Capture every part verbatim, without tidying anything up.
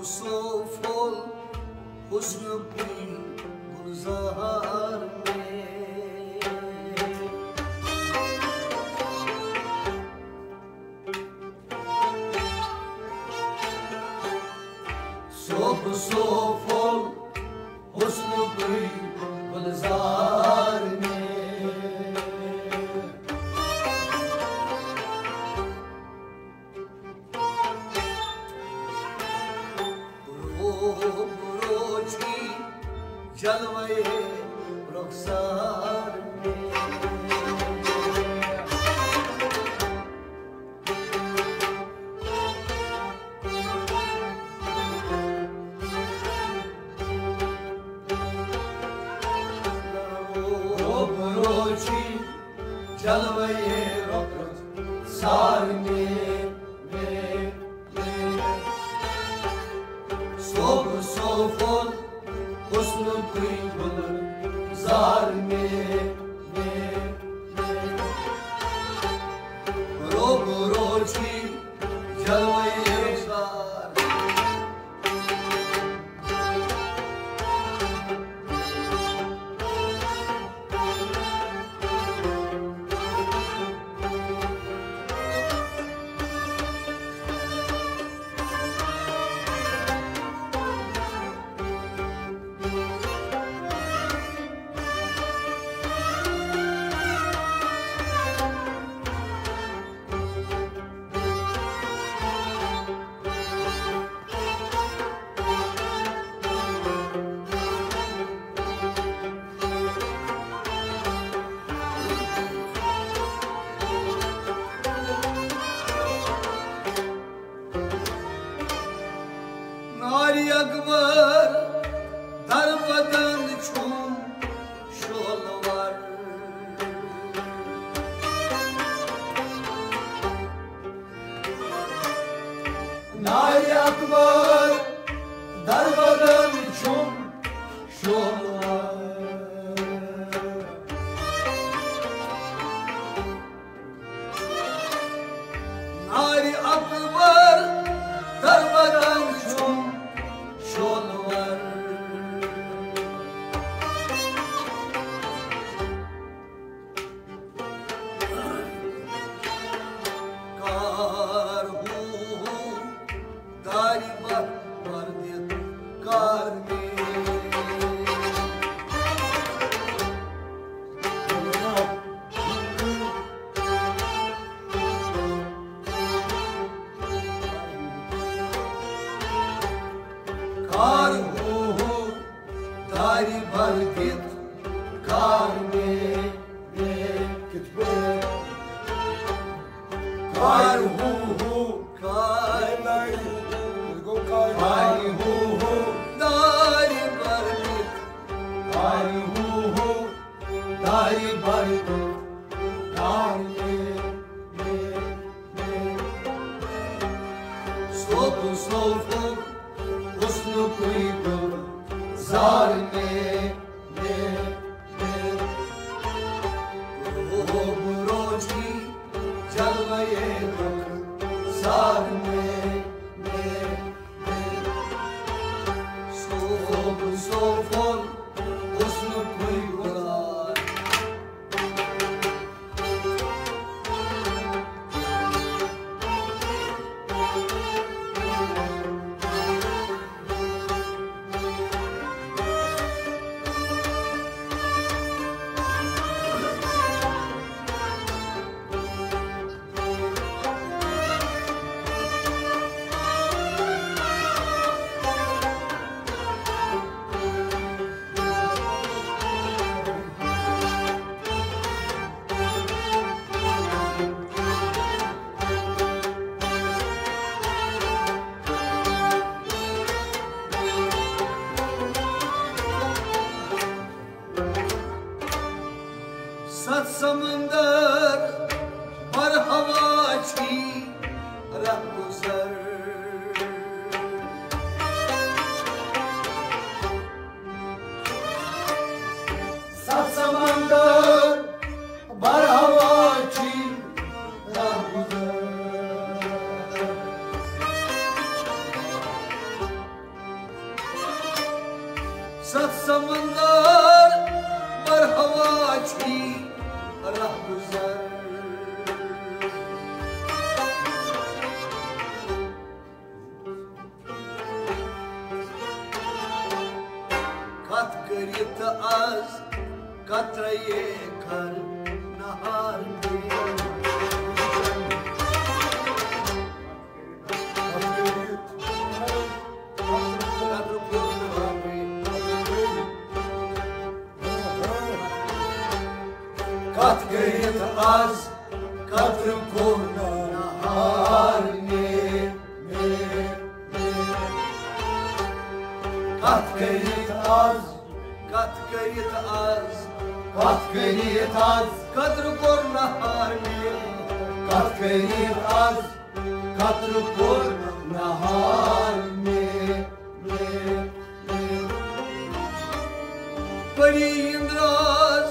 سو پھول حسن پھول گلزار میں۔ سو، سو پھول حسن پھول گلزار میں۔ روب روچی جلوے رخسار میں۔ روب روچی جلوے رخسار میں۔ صبح سو پھول حسن پھول گلزار میں۔ روب روچی جلوے رخسار۔ نارِ اکبر دربدن چھُم شولور۔ نارِ اکبر دربدن چھُم شولور۔ نارِ اکبر دربدن چھُم شولور۔ کار ہو ہو دارِ بر بر دِتھ کار مےٚ۔ کار ہو ہو دارِ بر دِتھ کار مےٚ، مےٚ کِتھ پٲٹھۍ؟ کار ہو ہو، کار، کار ہو ہو دارِ بر دِتھ، کار ہو ہو دارِ بر دِتھ کار مےٚ۔ صبح صبح حسن پھول گلزار میں، میں، میں۔ روب روچی جلوے رخسار میں، میں، میں۔ صبح صبح حسن پھول گلزار۔ ستھ سمندر بر ہوا چھی رہگذر۔ کتھ کٔرِتھ از قطرے کر نہار۔ کتھ کٔرِتھ از قطرٕ کوٚر نہار مےٚ، مےٚ، مےٚ۔ کتھ کٔرِتھ از، کتھ کٔرِتھ از، کتھ کٔرِتھ از قطرٕ کوٚر نہار مےٚ، کتھ کٔرِتھ از قطرٕ کوٚر نہار مےٚ، مےٚ، مےٚ۔ پری اندراز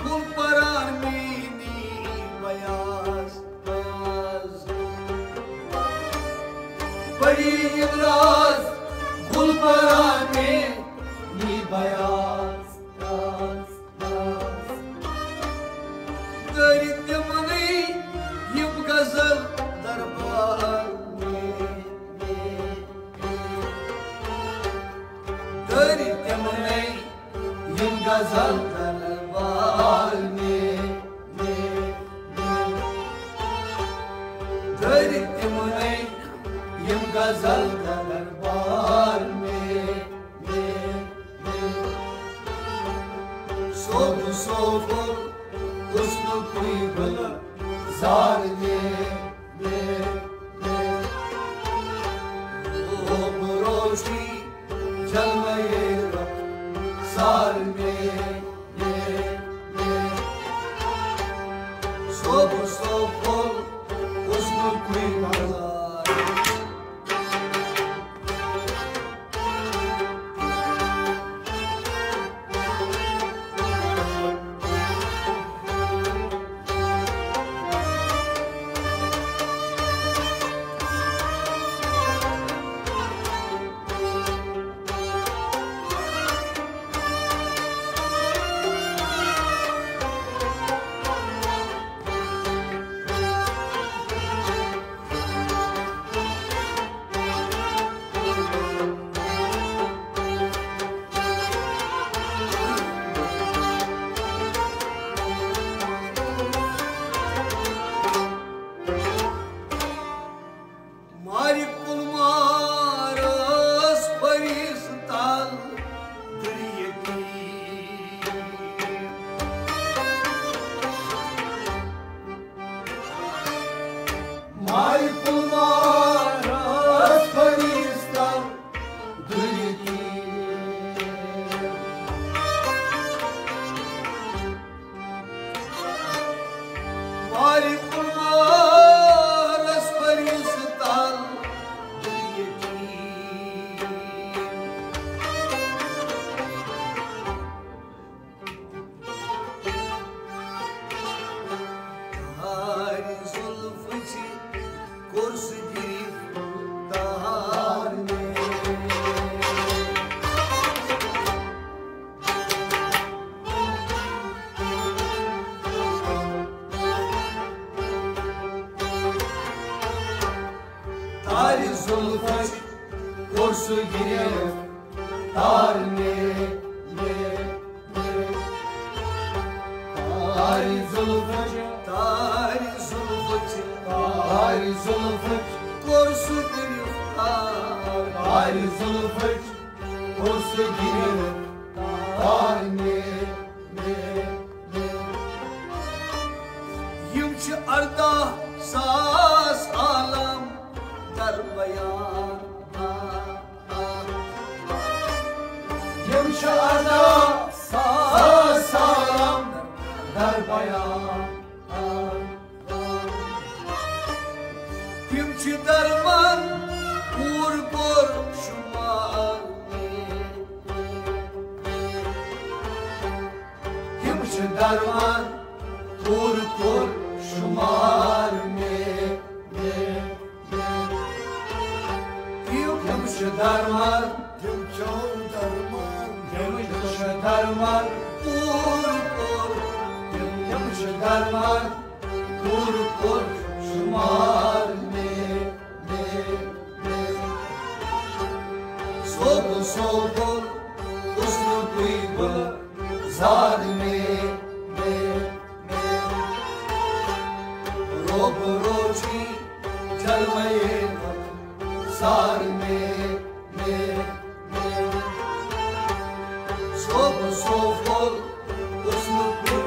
گل پران میٛٲنی بیاض، بیاض۔ پری اندراز گل پران میٛٲنی بیاض، بیاض۔ دٲرِتھ تِمنٕے یِم غزل دربار مےٚ، دٲرِتھ تِمنٕے یِم غزل دربار مےٚ، مےٚ، مےٚ۔ دٲرِتھ تِمنٕے یِم غزل دربار مےٚ۔ صوب صوب حسن کوئی بل زار نے، نے، نے۔ روب روشنی جلوے رخسار نے، نے، نے۔ صوب صوب حسن کوئی بل زار۔ مارِ کُلمارس پٔرِس تل دُریتی۔ مارِ کُلمارس پٔرِس تل دُریتی۔ مارِ کُلمارس پٔرِس تل دُریتی۔ تارِ زُلفٕچ کوٚر سُہ گرفتار مےٚ۔ تارِ زُلفٕچ کوٚر سُہ گرفتار مےٚ، مےٚ، مےٚ۔ تارِ زُلفٕچ، تارِ زُلفٕچ، تارِ زُلفٕچ کوٚر سُہ گرفتار۔ تارِ زُلفٕچ کوٚر سُہ گرفتار مےٚ، مےٚ، مےٚ۔ یِم چھِ اَرداہ ساس عالم در بیان۔ یِم چھِ اَرداہ ساس عالم در بیان۔ تِم چھِ درمان پوٗرٕ پوٗرٕ شُمار۔ تِم چھِ درمان پوٗرٕ پوٗرٕ شُمار مےٚ، مےٚ۔ تِم چھِ درمان، تِم چھِ درمان، تِم درمان پوٗرٕ کوٚر، یِم، یِم چھِ درمان پوٗرٕ کوٚر شُمار مےٚ، مےٚ، مےٚ۔ صوبہٕ، صوبہٕ، حُسنُکُے گُلزار مےٚ، مےٚ، مےٚ۔ روبہٕ روچی جلوَے سار مےٚ، مےٚ۔ صوبہٕ صوبہٕ حُسنُکُے۔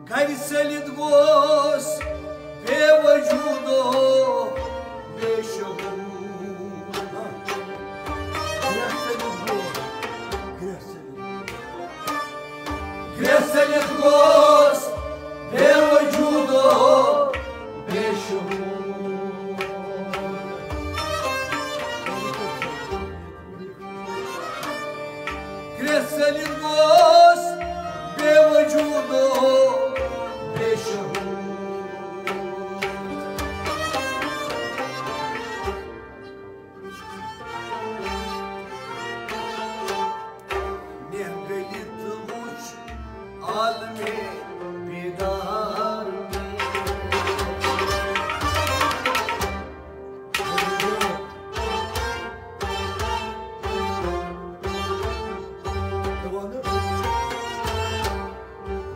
گرِ ژٔلِتھ گوس بے وجوٗدو بے شعوٗر۔ گرٛیٚژ ژٔلِتھ گوس بے وجوٗدو بے شعوٗر۔ گرٛیٚژ ژٔلِتھ گوس بے وجوٗدو بے شعوٗر۔ مےٚ گٔلِتھ وُچھ عالمِ بیدار۔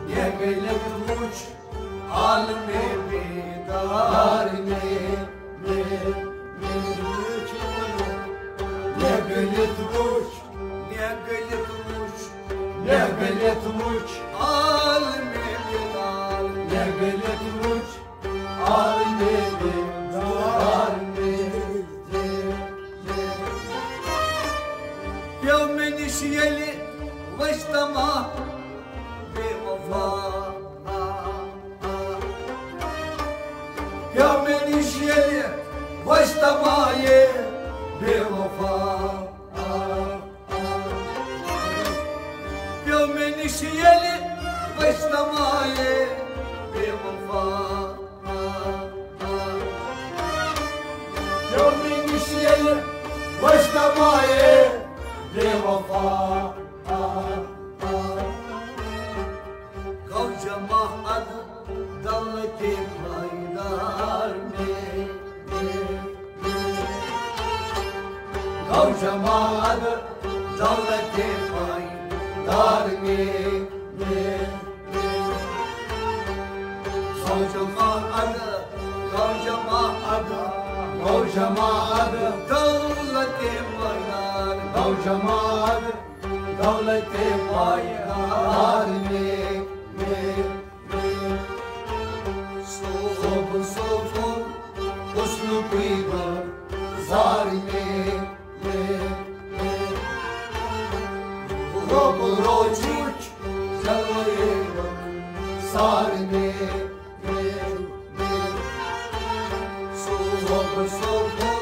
مےٚ گٔلِتھ وُچھ عالمِ بیدار مےٚ، مےٚ، مےٚ۔ مےٚ گٔلِتھ وُچھ، مےٚ گٔلِتھ وُچھ، مےٚ گٔلِتھ وُچھ عالمِ بیدار۔ مےٚ گٔلِتھ وُچھ عالمِ بیدار مےٚ۔ پیوٚو مےٚ نِش ییٚلہِ وۄنۍ تما بے وفا۔ پیوٚو مےٚ نِش ییٚلہِ وۄنۍ تما یہِ بے وفا۔ پیوٚو مےٚ نِش ییٚلہِ وۄنۍ تما یہِ بے وفا۔ پیوٚو مےٚ نِش ییٚلہِ وۄنۍ تما یہِ بے وفا۔ گوٚو جمع اَدٕ دولتِ پایدار مےٚ۔ گوٚو جمع اَدٕ دولتِ پایدار مےٚ، مےٚ، مےٚ۔ گوٚو جمع اَدٕ، گوٚو جمع اَدٕ، گوٚو جمع اَدٕ دولتِ پایدار۔ گوٚو جمع اَدٕ دولتِ پایدار مےٚ، مےٚ۔ صوبہٕ صوبہٕ حُسنُکُے گُلزار مےٚ، مےٚ، مےٚ۔ روبہٕ روچی جلوَے سار مےٚ، مےٚ، مےٚ۔ صوبہٕ صوبہٕ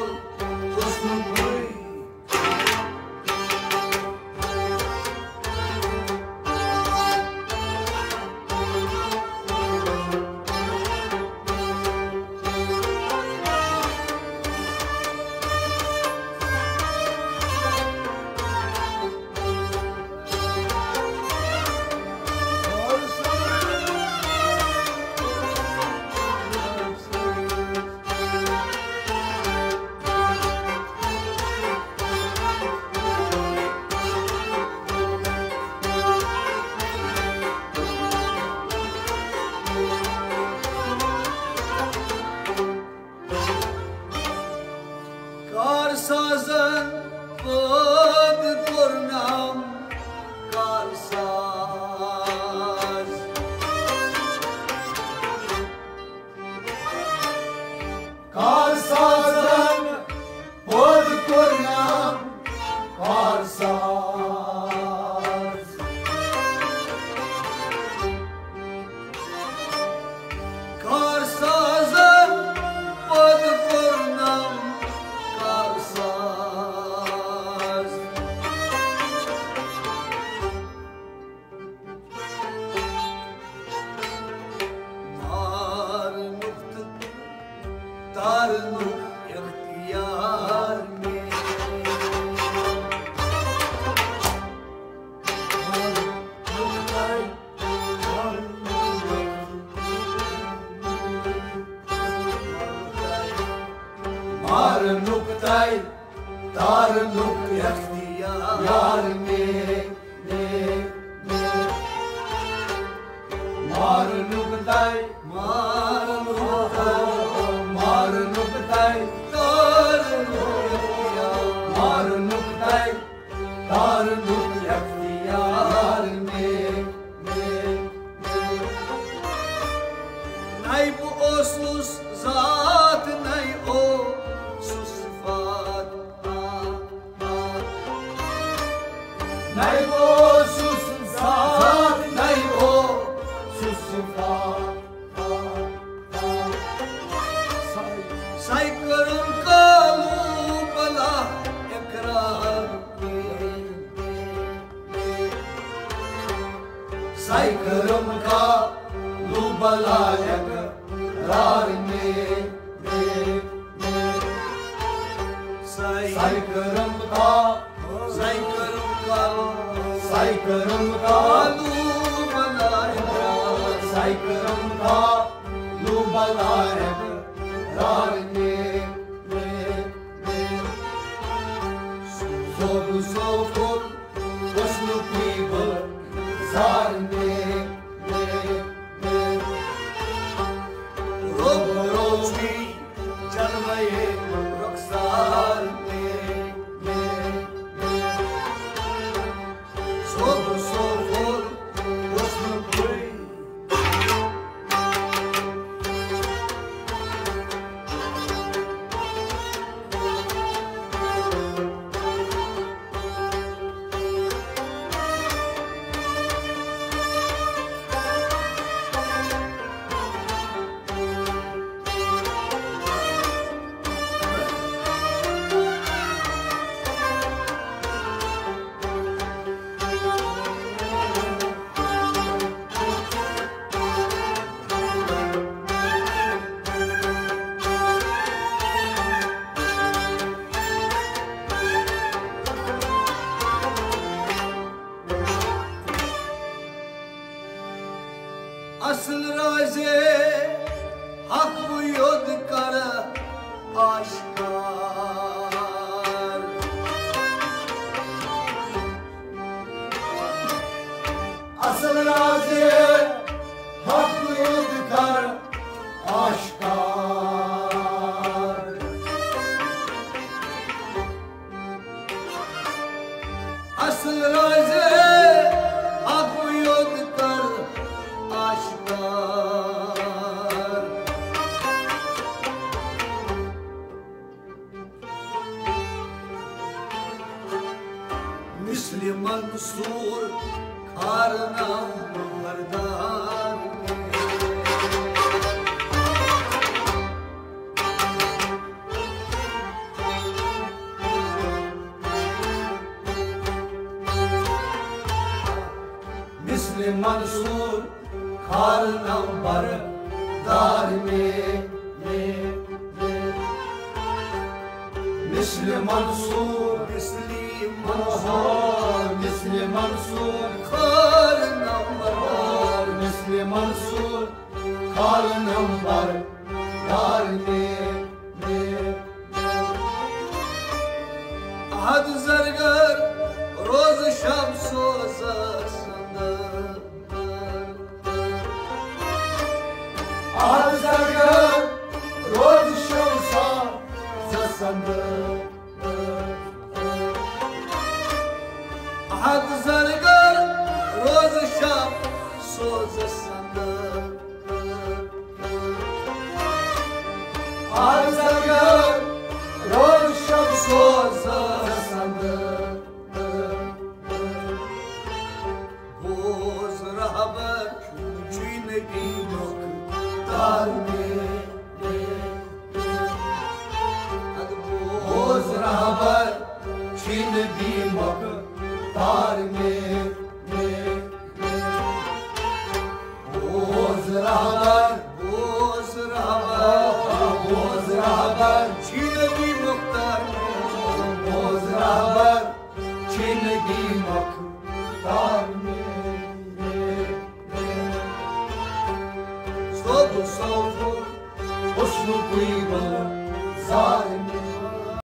حُسنُکُے لُکھ اختیار مےٚ، مےٚ، مےٚ۔ مارنُک دَے، مارنُک دَے، مارنُک دَے، تارنُک اختیار، مارنُک دَے، تارنُک اختیار مےٚ، مےٚ، مےٚ۔ نَے بہٕ اوسُس ذات، نَے اوسُس صفات۔ نَے اوسُس ذات، نَے اوسُس صفات۔ سَے کٔرٕم قالوٗ بلا اقرار۔ سَے کٔرٕم قالوٗ بلا اقرار مےٚ، مےٚ، مےٚ۔ سَے، سَے کٔرٕم قا-، سَے کٔرٕم قا-، سَے کٔرٕم قالوٗ بلا اقرار۔ سَے کٔرٕم قالوٗ بلا اقرار مےٚ، مےٚ، مےٚ۔ سوگہٕ سوگُل حُسنُکُے گُلزار مےٚ، مےٚ، مےٚ۔ روب روبی جلوے رخسار مےٚ، مےٚ، مےٚ۔ سوگہٕ سوگُل حُسنُکُے۔ اصل رازے حق بہٕ یوٚد کرٕ آشکار۔ اصل رازے حق بہٕ یوٚد کرٕ آشکار۔ اصل رازے حق بہٕ یوٚد کرٕ آشکار۔ مثل منصور کھارنم بردار۔ مثل منصور کھارنم بردار مےٚ، مےٚ، مےٚ۔ مثل منصور، مثل منصور، مثل منصور کھارنم بردار۔ مثل منصور کھارنم بردار مےٚ، مےٚ۔ احد زرگر روز شب سوزس اندر۔ احد زرگر روز شب سوزس اندر۔ احد زرگر روز شب سوزس اندر۔ احد زرگر روز شب سوزس اندر۔ بوز رہبر چھُے نبی مۄختار مےٚ۔ اَدٕ بوز رہبر چھُے نبی مۄختار مےٚ۔ بوز رہبر